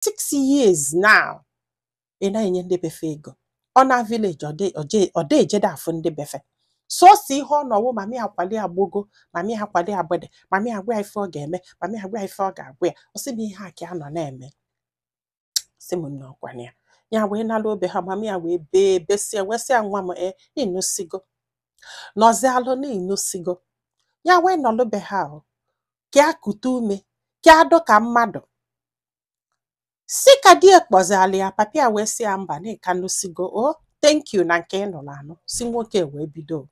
6 years now, ị na-enye ndị befe ego. Ọ na village, ọ dị ejede afụ ndị befe. Sọsọ ihe ọ nọwụ, mami akwali agbogo, mami akwali agbede, mami agwa ya ife ọ ga-eme, mami agwa ya ife ọ ga-agwa ya. Ọ sị m ihe a ka a nọ na-eme. Sị m nne, ọkwana ya, ya wee nala obe ha. Mami ya wee bee besie, wee sị ya, "Nwa m, e ịnụsigo nọzialụ na ịnụsigo." Ya wee nọlụ be ha o ka a kute ume, ka adụ ka mmadụ si ka di kpọziala ya. Papi ya wee sị ya mba, na ịka nụsigo o, thank you na nke ị nụrụ anụ. Si nwoke wee bido,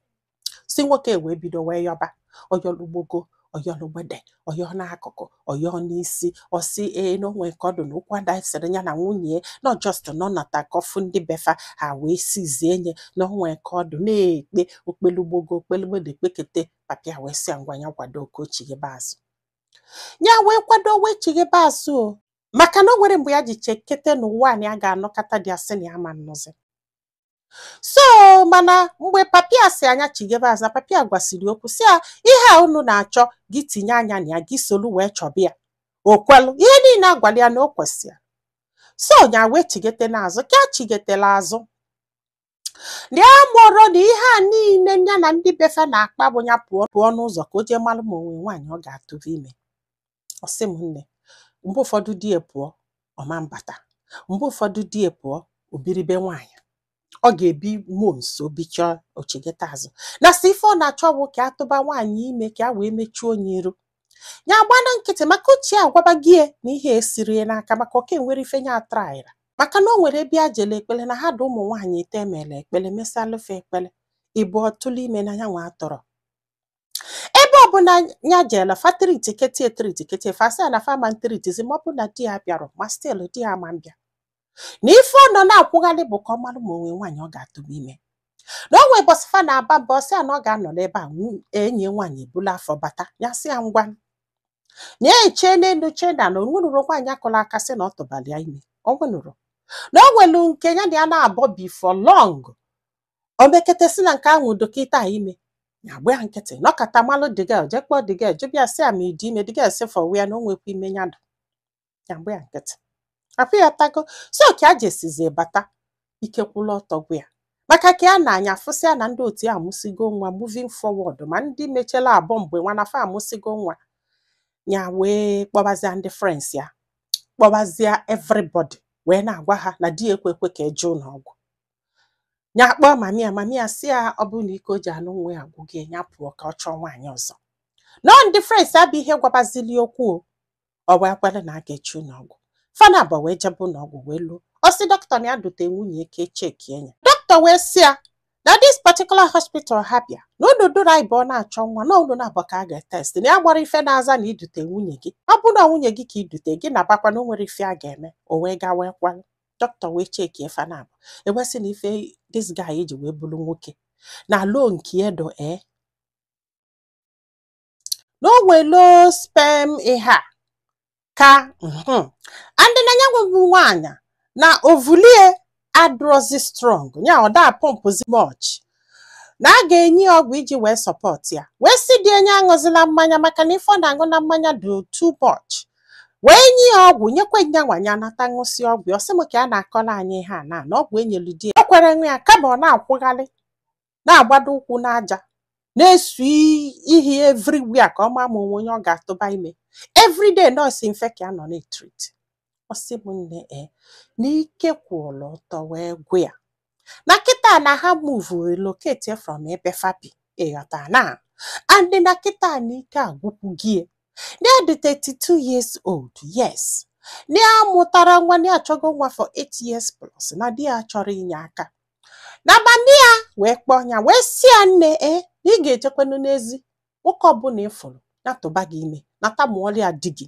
si nwoke wee bido wee yọba ọyọlugbogo, ọyọlugbede, ọyọ n'akụkụ, ọyọ n'isi. Ọsị ee, na onwe ka ọ dị n'okwu ada sịrị ya na nwunye not just nọ nata kọfụ ndị befa ha wee sizie nye na onwe ka ọ dị na-ekpe okpelugbogo, okpelugbede, kpekete. Papi ya wee sị ya ngwa, ya kwado ka o chighebe azụ. Ya wee kwado wee chighebe azụ o, maka na o nwere mgbe ya ji chekete n'ụwa na ya ga-anọkọta dị asị na ya ma nnụzi. So mana mgbe papi a si anya chighebe azụ na papi a gwasịrị okwu, si ya ihe a unu na-achọ gị tinye anya na ya, gị solu wee chọba ya. O kwelu ihe niile agwala ya na o kwesịrị. So ya wee chighete n'azụ. Ka chigetela azụ na ya mụrụ na ihe a niile ya na ndị befe na-akpa bụ ya pụọ pụọ n'ụzọ ka o jee malụ ma onwe nwaanyị ọ ga-atụrụ ime. Ọ sị m nne, mgbe ụfọdụ di ya pụọ, ọma mbata. Mgbe ụfọdụ di ya pụọ, obiribe nwaanyị ọ ga-ebi months, obicha, ochigete azụ na sị ife ọ na-achọ bụ ka atụba nwaanyị ime ka a wee mechie onye iru. Ya agbana nkịtị maka uche ya agwaba gị na ihe esiri ya n'aka, maka oke nwere ife ya atraịra, maka na o nwere ebe a jele ekpele na ha dị ụmụ nwaanyị ite emele ekpele mesalụfe ekpele ịbụ ọtụlụ ime na ya nwa atọrọ. Ebe ọbụla ya jele fa treat ketie, treat ketie, fa sị ya na fama treatizi ma ọ bụ na di ya bịarọ. Ma still di ya ama mbịa na ife ọ nọ na-akwụghalị bụ ka ọ marụ ma onwe nwaanyị ọ ga-atụba ime. Na o nwee bọsị fa na-aba mba, ọ sị ya na ọ ga-anọ n'ebe a, enyi ya nwaanyị ebulu afọ bata. Ya sị ya ngwa, na ya echee n'elu chee na na onwenụrụ nwaanyị akụla aka sị na ọ tụbara ya ime. O nwenụrụ na o nwelu nke ya na ya na-abọ before long, o mekete sị na nke ahụ dokịta ime. Ya agba ya nkịtị nọkata malụ. The girl jee kpọọ the girl, jụbịa sị ya ma ịdị ime. The girl sị for where, na o nwekwa ime ya dụ. Ya agba ya nkịtị afọ ya tago. So ka a jesizie bata, ike kwụla ọtọ gwa ya, maka ka ya na-anya fụsịa na ndị otu ya amụsigo nwa moving forward, ma ndị mechela abụọ mgbe nwa na fa amụsigo nwa. Ya wee kpọbazia ndị friends ya, kpọbazia everybody, wee na-agwa ha na di ya ekwekwe ka eje ụlọ ọgwụ. Ya kpọọ mami ya, mami ya sị ya ọ bụrụ na ike o ji anụ nwa ya agwụghị ya, pụọ ka ọ chọọ nwaanyị ọzọ. Nọọ ndị friends abụ ihe gwabazili okwu o. Ọ wee kwere na a ga-eche ụlọ ọgwụ. Fana abụọ wee jebe ụlọ ọgwụ wee luo. Ọ sị dọkịta na ya dute nwunye ka echekie ya. Dọkịta wee sị ya na this particular hospital ha bịa na unu duru anyị bụ ọ na-achọ nwa na unu na-abụ ka a ga-etest, na ya gbara ife na-aza na idute nwunye gị. Ọ bụrụ na nwunye gị ka idute gị na bakwa na o nwere ife a ga-eme. O wee gaa wee kwalụ. Dọkịta wee chekie fana abụọ, ewesị na ife this guy ji wee bụrụ nwoke na low nke edo ee na o nwee low sperm ihe a ka and na ya nwebụ nwaanyị na ovulie adịrọzi strong, ya ọ da pumpzi much, na a ga-enye ya ọgwụ iji wee support ya. Wee sị dị enye aṅụzila mmanya, maka na ife ọ na-aṅụ na mmanya dị too much. Wee nye ya ọgwụ, nyekwa nyanwa ya nata ṅụsị ọgwụ. Ọ sị m ka a na-akọrọ anyị ihe a na ọgwụ enyelu di ya o kwere nwe ya, kama ọ na-akwụghalị na-agbado ụkwụ n'aja, na-esu ihe everywhere ka ọ maa ma onwe onye ọ ga-atụba ime. Everyday nọọsụ mfe ka a nọ na-etreat. Ọ sị m nne, e na ike kwụrụ ọtọ wee gwụ ya na kịta na ha move relocate from ebe fabi ịghọta na and na kịta na ike agwụkwụ gị na ya dị 32 years old. Yes, na ya mụtara nwa, na ya achọgo nwa for 8 years plus, na di ya chọrọ inye aka na mami ya. Wee kpọọ ya, wee sị ya, nne, e na ị ga-ejekwanụ n'ezi nwoke ọbụla ịfụrụ ya tụba gị ime nata mụọrọ ya di gị.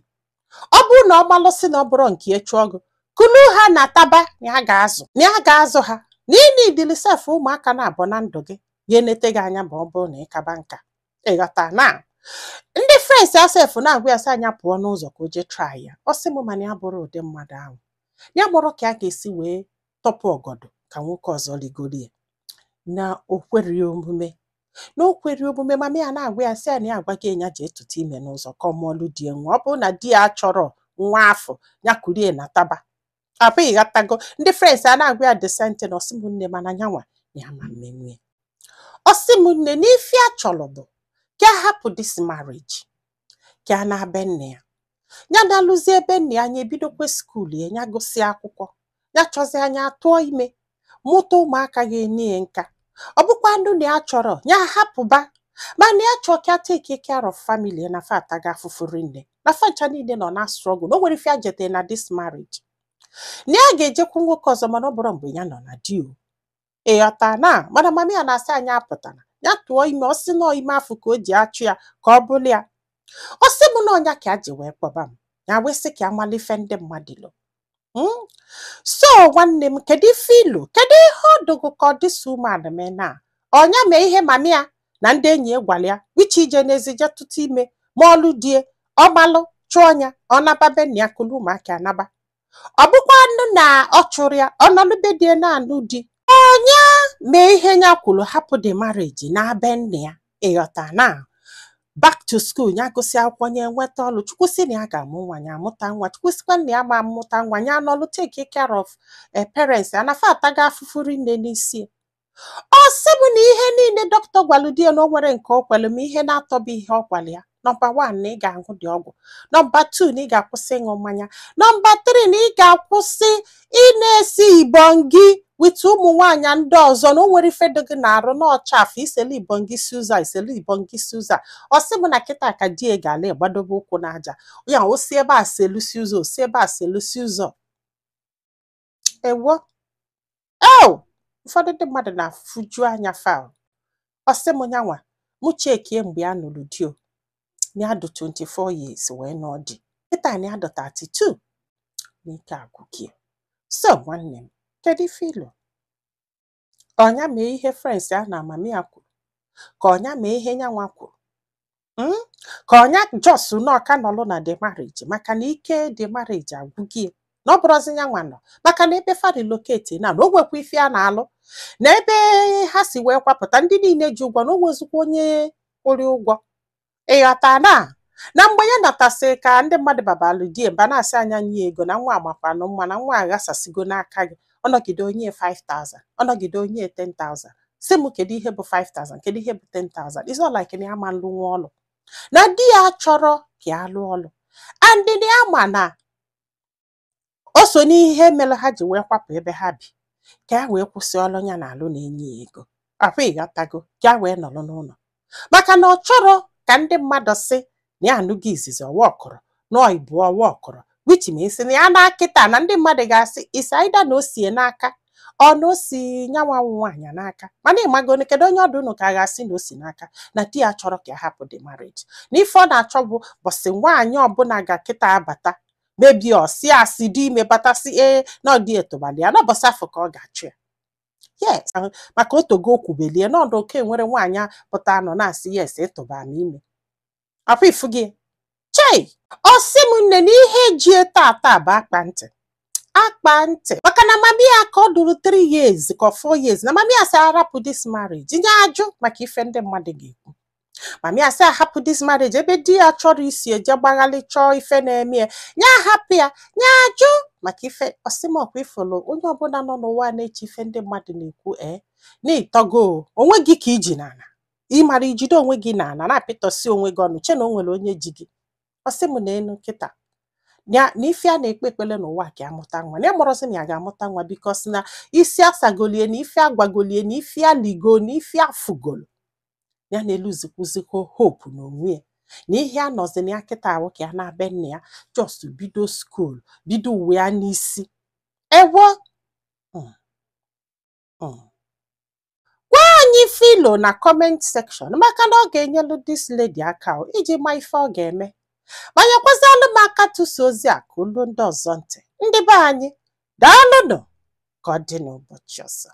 Ọ bụrụ na ọ gbalụsị na ọ bụrụ nke ya chụọ gị kunu ha na taba, na ya ga-azụ, na ya ga-azụ ha, na ị nidili sef ụmụaka na-abụ na ndụ gị ga-enete gị anya ma ọ bụrụ na ị kaba nka. Ịghọta na ndị friends ya sef na-agwa ya sị anya pụọ n'ụzọ ka o jee try ya. Ọ sị m mana ya bụrụ ụdị mmadụ ahụ, ya bụrụ ka a ga-esi wee tọpụ ọgọdọ ka nwoke ọzọ ligoro ya, na o kwere omume, na o kwere omume. Mama ya na-agwa ya sị ya na ya agwa gị ya jee tụta ime n'ụzọ ka ọ mụọlụ di ya nwa. Ọ bụrụ na di ya chọrọ nwa afọ ya kurie na taba. Apụ ịghọtago? Ndị friends a na-agwa ya the same thing. Ọsị m nne, mana nyanwa ya ma mmenwu ya. Ọsị m nne, n'ife a chọrọ bụ ka a hapụ this marriage, ka a na-be nne ya, ya na-alụzi ebe nne ya, anya ebidokwe school ya, ya gụsị akwụkwọ, ya chọzi anya tụọ ime, mụta ụmụaka ga-enye ya nka. Ọ bụkwa ndụ na ya chọrọ ya hapụba, mana ya chọọ ka take care of family ya, na fa ataga afụfụ rinne, na fa ncha niile nọ na struggle, na o nwere ife ya jete na this marriage, na ya ga-ejekwu nwoke ọzọ, mana ọ bụrụ mgbe ya nọ na di o. Ịghọta na mana mama ya na-asị anyị apụtara ya tụọ ime. Ọ sị nọọ ime afọ ka o ji achụ ya ka ọ bụrụ ya. Ọ sị m na ọnya ka a ji wee kpọba m ya, wee sị ka amala ife ndị mmadụ lụ. So nwanne m, kedu ife ilu? Kedu ihe ọdụgụ ka ọ dịsa umeala mee na ọnya mee ihe mami ya na ndị enyi ya gwara ya wichi ije n'ezi je tụta ime ma ọlụ die ọmalụ chụọ ya, ọ naba be nna ya, kulu ụmụaka anaba? Ọ bụkwa nnu na ọ chụrụ ya, ọ nọlụbe die na-anụ di. Ọnya mee ihe ya kwuru, hapụ the marriage na be nna ya. Ịghọta na back to school, ya gụsị akwụkwọ, ya enweta ọlụ. Chukwu sị na ya ga-amụ nwa, ya amụta nwa. Chukwu sịkwa na ya ma amụta nwa, ya nọlụ take care of parents ya, na fa ataga afụfụ rinne n'isi. Ọ sị m na ihe niile dọkịta gwalụ di ya, na o nwere nke o kwelu ma ihe na-atọbụ ihe ọ gwara ya. Number 1, na ị ga-aṅụ dị ọgwụ. Number 2, na ị ga-akwụsị ịṅụ mmanya. Number 3, na ị ga-akwụsị ị na-esi ibongi with ụmụ nwaanyị ndị ọzọ, na o nwere ife dị gị na-arụ n'ọchafụ iselu ibongi si ụzọ a, iselu ibongi si ụzọ a. Ọ sị m na kịta ka di ya ga-ala ịgbadobe ụkwụ n'aja ya, o si ebe a selusi ụzọ, o si ebe a selusi ụzọ. Ewo eo, ụfọdụ ndị mmadụ na-afụju anya fa. Ọ sị m nyanwa mụ chekie, mgbe ya nụrụ di o, na ya dị 24 years wee nụọ di, kịta na ya dị 32, n'ike agwụgie. So nwanne m, kedu ife ilu? Ọnya mee ihe friends ya na mami ya kwuru, ka ọnya mee ihe nyanwa kwuru, Ka ọnya just n'ọka nọlụ na the marriage, maka na ike the marriage agwụgie, na ọ bụrụzi nyanwa nọ, maka na ebe fa relocate na o nwekwa ife a na-alụ na ebe ha si wee kwapụta, ndị niile ji ụgwọ, na o nwezikwa onye kwụrụ ụgwọ. Ịghọta na mgbe ya natasị ka ndị mmadụ babalụ die mba na-asị anya nye ego, na nwa amakwanụ mma, na nwa aghasasịgo n'aka gị, ọnọgide onye 5000, ọnọgide onye 10,000. Si m kedu ihe bụ 5000? Kedu ihe bụ 10,000? It's not like na ya ma nlụ nwa ọlụ, na di ya chọrọ ka ya lụọ ọlụ, and na ya ma na o so n'ihe mere ha ji wee kwapụ ebe ha bi, ka ya wee kwụsị ọlụ ya na alụ na-enye ya ego akwa. Ịghọtago? Ka ya wee nọrọ n'ụlọ, maka na ọ chọrọ ka ndị mmadụ sị na ya anụgo izizi ọwa ọkọrọ nọọ ibu ọwa ọkọrọ, which means na ya na kịta na ndị mmadụ ga-asị isi aida na o sie n'aka ọ na o si nyanwa nwaanyị n'aka. Mana ịmagonu kedu onye ọdụ unu ka a ga-asị na o si n'aka na di ya chọrọ ka ya hapụ the marriage, na ife ọ na-achọ bụ bọsị nwaanyị ọbụla ga kịta abata mebie ọsị asị dị ime batasị ee na ọ dị etobali ya na bọsị afọ ka ọ ga-achụ ya. Yes, maka otogo okwubelie na ọdụ oke nwere nwaanyị pụta nọ na-asị yes, ịtụba m ime akwa ifu gị chei. Ọ sị m nne, na ihe jie tata bụ akpa ntị akpa ntị, maka na mami ya ka ọ dụrụ 3 years ka ọ 4 years na mami ya sị arapụ this marriage, nye ajụ maka ife ndị mmadụ ga-ekwu. Mami ya sị ahapụ this marriage, ebe di ya chọrọ isi eje gbaghalị chọọ ife na-eme ya, nye ahapụ ya, nye ajụ maka ife. Ọsịmọkwa ifolo onye ọbụla nọ n'ụwa na-eche ife ndị mmadụ na-ekwu ee na ịtọgo onwe gị ka iji n'ala ịmara ijide onwe gị n'ala na-apịtọsị onwe gị ọnụ, che na o nwere onye ji gị. Ọsị m na enu kịta ya na ife a na-ekpe ekpele n'ụwa ka amụta nwa, na ịmụrụsị na ya ga-amụta nwa, because na isi asagolie, na ife agwagolie, na ife aligo, na ife afụgolo ya, na-eluzikwuzikwa hope n'onwe ya, na ihe a nọzi na ya kịta ahụ ka ya na-abịa nna ya just bido school, bido uwe ya n'isi ewo. Gwa anyị filo na comment section, maka na ọ ga-enyelu this lady aka o, iji ma ife ọ ga-eme. Ma nyekwazịalụ m aka tụsa ozi a ka olu ndị ọzọ ntị. Ndị be anyị, daalụnụ. Ka ọ dị n'ụbọchị ọzọ.